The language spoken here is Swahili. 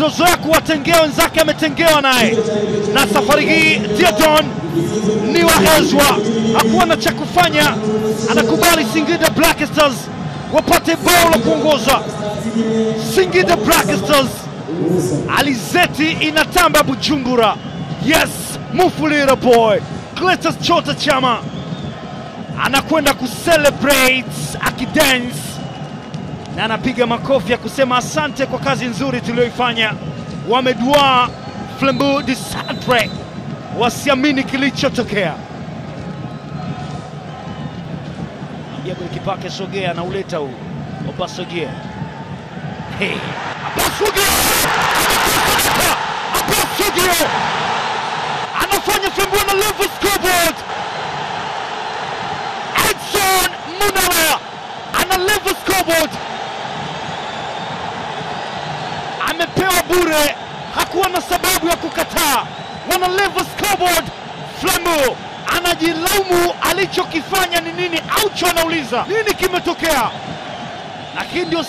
Alivyozoea kuwatengea wenzake ametengewa naye. Na safari hii Diedon ni wa Ezra, hakuwa na cha kufanya, anakubali Singida Black Stars wapate bao la kuongoza. Singida Black Stars, alizeti inatamba Bujumbura. Yes, Mufulira boy Clatous Chota Chama anakwenda kucelebrate akidance na anapiga makofi ya kusema asante kwa kazi nzuri tuliyoifanya. Wamedua Flambeau du Centre wasiamini kilichotokea. Ambia golikipa wake sogea, na uleta huu Obasogie. Hey, Obasogie! Obasogie anafanya Flambeau na level scoreboard. Edson Munala ana level scoreboard. Amepewa bure, hakuwa na sababu ya kukataa. Wana level scoreboard. Flambeau anajilaumu alichokifanya ni nini. Aucho anauliza nini kimetokea, lakini ndio